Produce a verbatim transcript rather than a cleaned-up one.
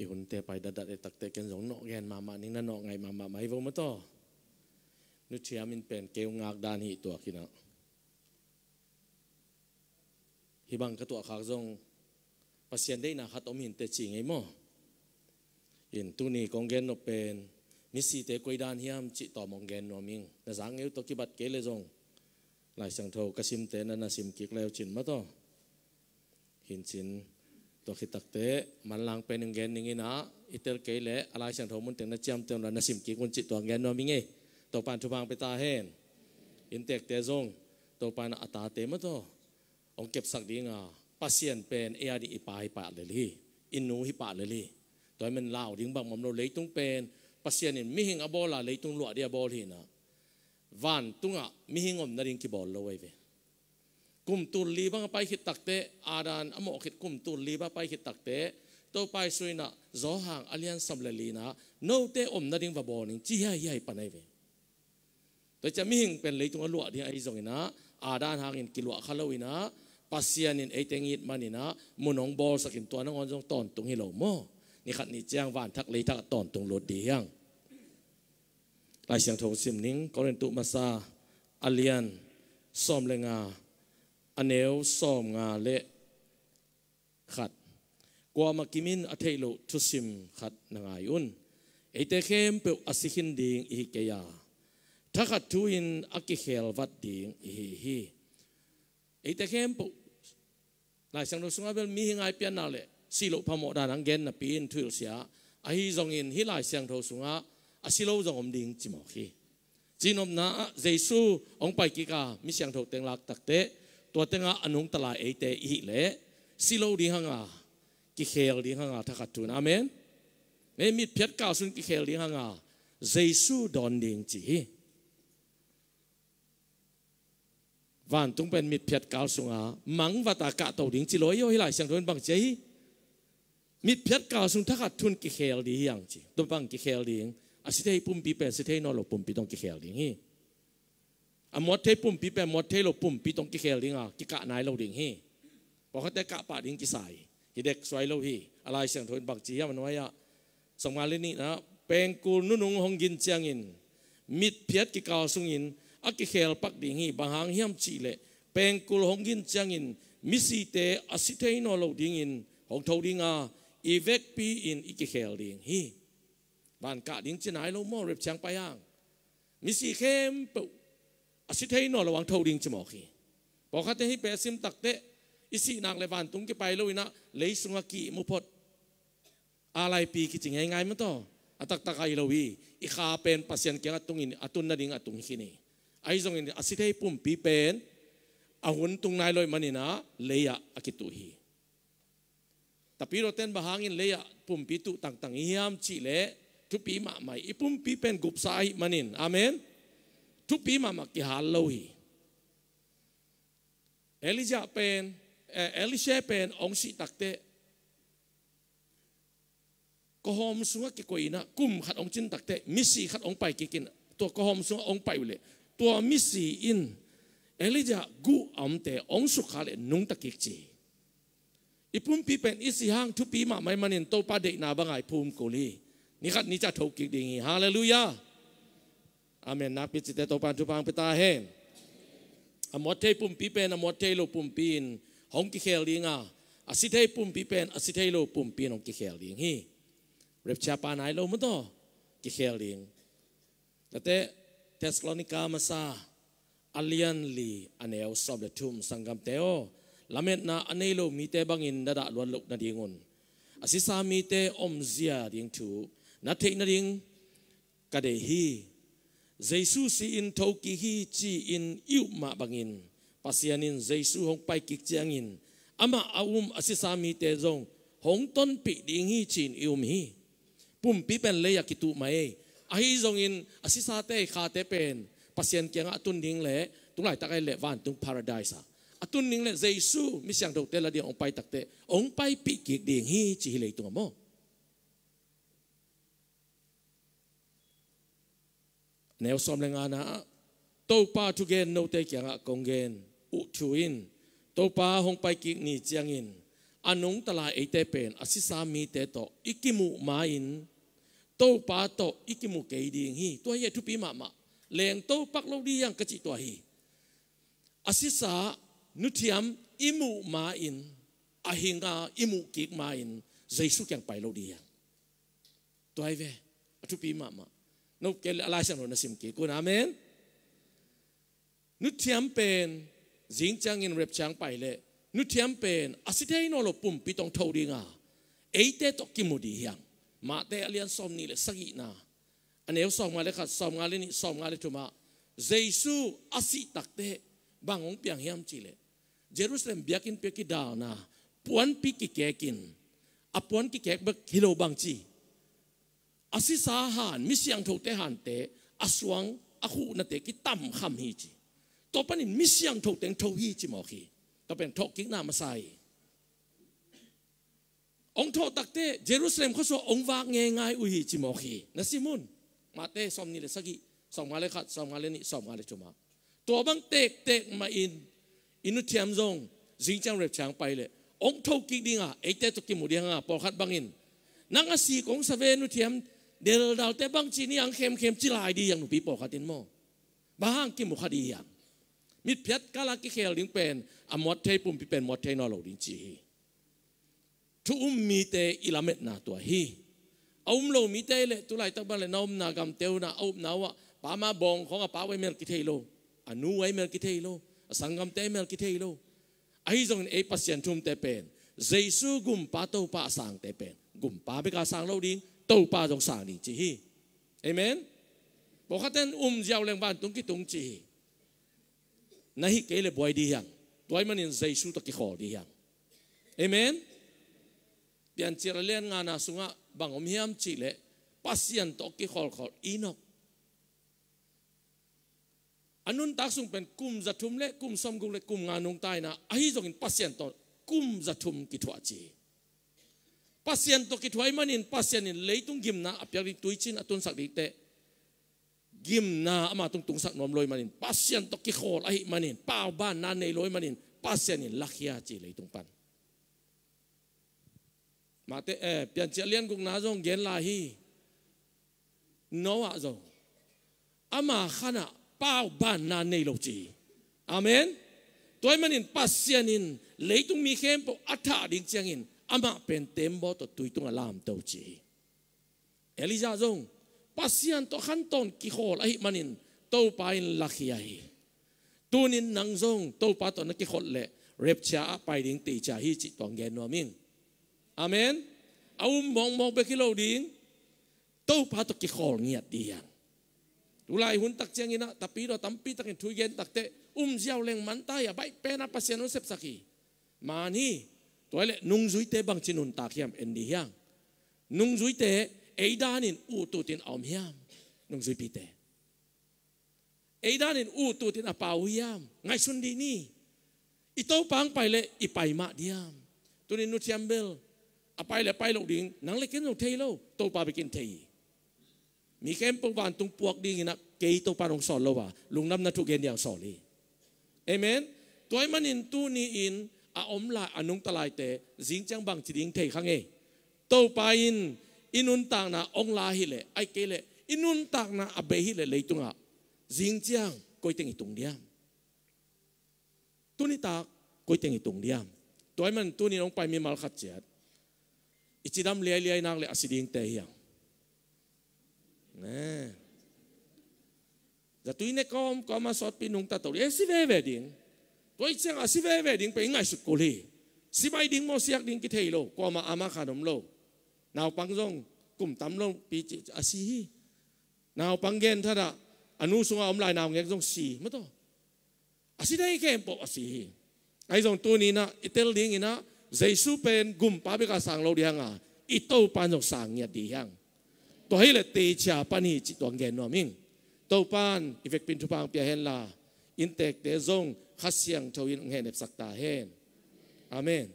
I hunte pai datdat e takte ken zong nawh gen mahmah ning, na nawh ngaih mahmah mah hi vo maw taw. Nu Thiam in pen keu ngak dan hi tua kinah. Hih bang ka tuah khak zong Pasian deihna khat om hinteh ci ngei maw? In tuni kong gen nop pen misite koi dan hiam cih tawm hong gen nuam ing. Na zak ngei uh tawh kibat kei le zong Lai Siangtho ka simte na na sim kik leu cin maw taw. Hincin tua khit takte manlang pen hong gen ning inah i tel kei le a Lai Siangtho mun teng na ciamteh un la na sim kik un cih tua hong gen nuam ing ei. Topa'n thupha hong pia ta hen. Inntekte zong Topa'n a tate maw taw hong kepsak dinga, Pasian pen ei a ding i pa hi pah lel hi, i nu hi pah lel hi. Tua hi men lau ding bangmah om lo, leitung pen Pasian in mihing a bawl a leitung luah ding a bawl hi inah, vantungah mihing om nading kibawl lo ahi ve. Kum tul li bang a pai khit takte, Adam a mawh khit kum tul li bang a pai khit takte, Topa Jesu inah Johan a lian sawm le li inah note om nading va bawl ning ci hiaihiai pan ahi ve. Tua ciang mihing pen leitung a luah ding ahi zong inah, Adam hangin kiluah kha lo inah, Pasian in eite it man inah mun hong bawlsak in tua nangawn zong tawntung hi lo maw? Nikhat ni ciang vanthak leithak ah tawntung lut ding hi hang. Lai Siangtho hong sim ning, Korintu masa a lian sawm le nga, a neu sawm nga le khat. Kuamah kimin a theih loh thusim khat na ngai un. Eite khempeuh a si khin ding i hi kei a, thakhat thu in a kikhel vat ding i hi hi. Eite khempeuh, Lai Siangtho sungah bel mihing a i pianna le sih loh phamawh dan hong gen napi in thuhilhsia, ahi zongin hih Lai Siangtho sungah a si lo zong om ding ci mawk hi. Cinopna ah Jesu hong pai kik a mi siangtho teng lak takte, tua tengah a nungta lai eite i hih leh si lo ding hang a, kikhel ding hang a, thakhat thu in. Amen. Mitphiat kal sung kikhel ding hang a, Jesu dawn ding ci hi. Vantung pen mitphiat kal sunga mangvata kahto ding ci lo hi aw, hih Lai Siangtho in bang ci ahi? Mitphiat kal sung thakhat thu in kikhel ding hi hang ci. Tua bang kikhel ding? A si thei pumpi pen si thei nawn lo pumpi tawh kikhel ding hi. A muat thei pumpi pen muat thei lo pumpi tawh kikhel ding a, kikah nai lo ding hi. Pawlkhatte kah pah ding kisa hi. Hi dek suai lo hi. A Lai Siangtho in bang ci hiam a nuai ah? Sawmnga le nihna, pengkul nunung hong gin ciangin mitphiat kikal sungin a kikhel pak ding hi. Bang hang hiam cih leh pengkul hong gin ciangin misite a si thei nawn lo dingin hong tho ding a, i vekpi in i kikhel ding hi. Van kah ding ci nai lo maw, rapture ciang pai hang. Misi khempeuh a si thei nawn lo hong tho ding ci mawk hi. Pawlkhatte hih pen a sim takteh i sih nak le vantung kipai lo inah lei sungah ki-im uh phot. A laipi kici ngeingai maw taw. A taktak ahi lo hi. I kha pen Pasian kiangah tungin a tun nading a tung hi khin hi. Ahi zongin a si thei pumpi pen a hun tung nai lo ahih manin ah lei ah a kituh hi. Tapidaw ten bang hangin lei ah pumpi tuh tangtang i hiam cih leh thupi mahmah hi. I pumpi pen gupsa ahih manin. Amen. Thupi mahmah, kihal lo hi. Elijah pen, eh, Elisha pen hong sih takteh kawhawm sungah kikoih inah kum khat hong cin takteh misi khat hong pai kik in, tua kawhawm sungah hong pai uh leh tua misi in Elijah guh a omte hong sukha leh nungta kik ci hi. I pumpi pen i si hang thupi mahmah ahih manin Topa deihna banga i phum kul hi. Nikhat ni ciang tho kik ding hi. Halleluiah. Amen. Nakpi cite Topa'n thupha hong pia ta hen. A muat thei pumpi pen a muat thei lo pumpi in hong kikhel ding a, a si thei pumpi pen a si thei lo pumpi in hong kikhel ding hi. Rapture pah nai lo maw taw. Kikhel ding. Tate Thessalonika masa a lian li a neu sawm le thum, sanggamte aw, lametna a nei lo mite bangin na dah luat loh nadingun a sisa mite omzia ding thu na theih nading ka deih hi. Jesu si-in thokik hi ci-in i up mah bangin Pasian in Jesu hong pai kik ciangin amah a um a sisa mite zong hong tonpih ding hi ci-in i um hi. Pumpi pen lei ah kituh mah ei. Ahi zongin a sisate i khate pen Pasian kiangah a tun ding leh, tu laitak ahih leh vantung paradise ah a tun ding leh Jesu mi siangthote la ding hong pai takteh hong paipih kik ding hi ci hi leitung ah maw. Neu sawm le ngana ah, Topa thugen note kiangah kong gen uh thu in, Topa hong pai kik ni ciangin A nungta lai eite pen a sisa mite tawh i kimuh ma-in Topa tawh i kimu kei ding hi. Tua hi a thupi mahmah. Lengto pak lo ding hiang ka cih tua hi. A sisa nuthiam i muh ma-in, a hinga i muh kik ma-in Jesu kiang pai lo ding hiang. Tua hi ve. A thupi mahmah. Nop kei le a Lai Siangtho na sim kik un. Amen. Nuthiam pen zing ciangin rapture pai leh nuthiam pen a si thei nawn lo pumpi tawh hong tho ding a, eite tawh kimu ding hiang. Mate a lian sawmnih le sagihna, a neu sawmnga le khat, sawmnga le nih, sawmnga le thumah Jesu a sih takteh bang hong piang hiam cih leh, Jerusalem biakinn pia kidalna puanpi kikekin, a puan kikek bek hi lo bang ci, a sisa han, mi siangthote hante a suang, a khuhnate kitamkham hi ci. Tua panin mi siangtho teng tho hi ci mawk hi. Tua pen thawhkikna masa hi. Hong thawh takteh Jerusalem khuasung hong vak ngeingai uh hi ci mawk hi. Na sim un. Mate sawmnih le sagih, sawmnga le khat, sawmnga le nih, sawmnga le thumah. Tua bang tektek mahin i nuthiam zong zing ciang rapture pai leh hong tho kik ding a, eite tawh kimu ding a, pawlkhat bangin, nang a si kong sa ve nuthiam, deldalte bang ci ni ang khemkhem ci lai ding hiang nupi pawlkhat in maw. Bang hang kimu kha ding hiang. Mitphiat kala kikhel ding pen a muat thei pumpi pen muat thei nawn lo ding ci hi. Thu um mite i lametna tua hi. A um lo mite le tulaitak bang le na omna gamte uh na a upna uh ah pa ma bawng khawng a pa uh a i mel kithei lo, a nu uh a i mel kithei lo, a sanggamte a i mel kithei lo. Ahi zongin ei Pasian thu umte pen Jesu gumpa Topa a sangte pen gumpa bek a sang lo ding, Topa zong sang ding ci hi. Amen. Pawlkhatte in um ziau leng vantung kitung ci hi. Na hih kei le buai ding hiang. Tua ahih manin Jesu tawh kikhawl ding hiang. Amen. Piancil a lian ngana sungah bang om hiam cih leh Pasian tawh kikhawlkhawl Enoch. A nuntak sung pen kum za thum le kum sawmguk le kum nga nungta in ah, ahi zongin Pasian tawh kum za thum kithuah ci hi. Pasian tawh kithuah ahih manin Pasian in leitung gimna a piak ding tuicin a tunsak dingteh gimna ama tung tungsak nuam lo ahih manin, Pasian tawh kikhawl ahih manin, paubanna nei lo ahih manin Pasian in lakhia ci leitung pan. Mate, eh, Piancil a lian gukna zong gen lai hi. Noah zong ama khanah paubanna nei lo ci hi. Amen. Tua ahih manin Pasian in leitung mi khempeuh a thah ding ciangin amah pen teembaw tawh tui tungah lamto ci hi. Elijah zong Pasian tawh khantawn kikhawl ahih manin Topa in lakhia hi. Tunin nang zong Topa tawh na kikholh leh rapture ah pai ding teicia hi cih tuang gen nuam ing. Amen. A um mawkmawk bek hi lo ding. Topa tawh kikhawl ngiat ding hiang. Tulai hun tak ciangin ah tapidaw tampitakin thu i gen takteh um ziau leng man ta hi a, baih pen ah Pasian hong sepsak hi. Man hi. Tua hi leh nungzuite bangci nuntak hiam en ding hiang. Nungzuite ei danin uttutin a om hiam? Nungzuipite ei danin uttutin a pau uh hiam? Ngaihsun dih ni. I Topa hong pai leh i pai mah diam? Tunin nuthiam bel a pai le pai loh ding nang le ken zong thei lo, Topa bek in thei hi. Mi khempeuh vantung puak dingin ah kei Topa in hong sawl lo a, lungdamna thu gen ding a hong sawl hi. Amen. Tua ahih manin tuni-in a om lai, a nungta laite zing ciang bangci ding thei kha ngei. Topa in i nuntakna hong la hi leh, ahih kei leh i nuntakna a bei hi leh leitungah zing ciang koi teng i tung diam? Tuni tak koi teng i tung diam? Tua ahih manin tuni-in hong pai mimal khat ciat i cidam liailiai nak leh a si dingte hiang. Ne. Zatui ne kawm, kawm a sawtpi nungta to ding, a si veve ding. Tua ahih ciang a si veve ding pen i ngaihsut kul hi. Si mai ding maw, siak ding kithei lo, kuamah ama khan om lo. Naupang zong kum tam lo pi ci a si hi. Naupang gen thadah a nu sungah om lai naungek zong si maw taw. A si thei khempeuh a si hi. Ahi zong tuni-in ah i tel dingin ah Jesu pen gumpa bek a sang lo ding hiang a, i Topa in zong sang ngiat ding hiang. Tua hi leh teicia pan hi cih tuang gen nuam ing. Topa in i vekpi in thupha hong pia henla, inntekte zong Kha Siangtho in hong hehnepsak ta hen. Amen.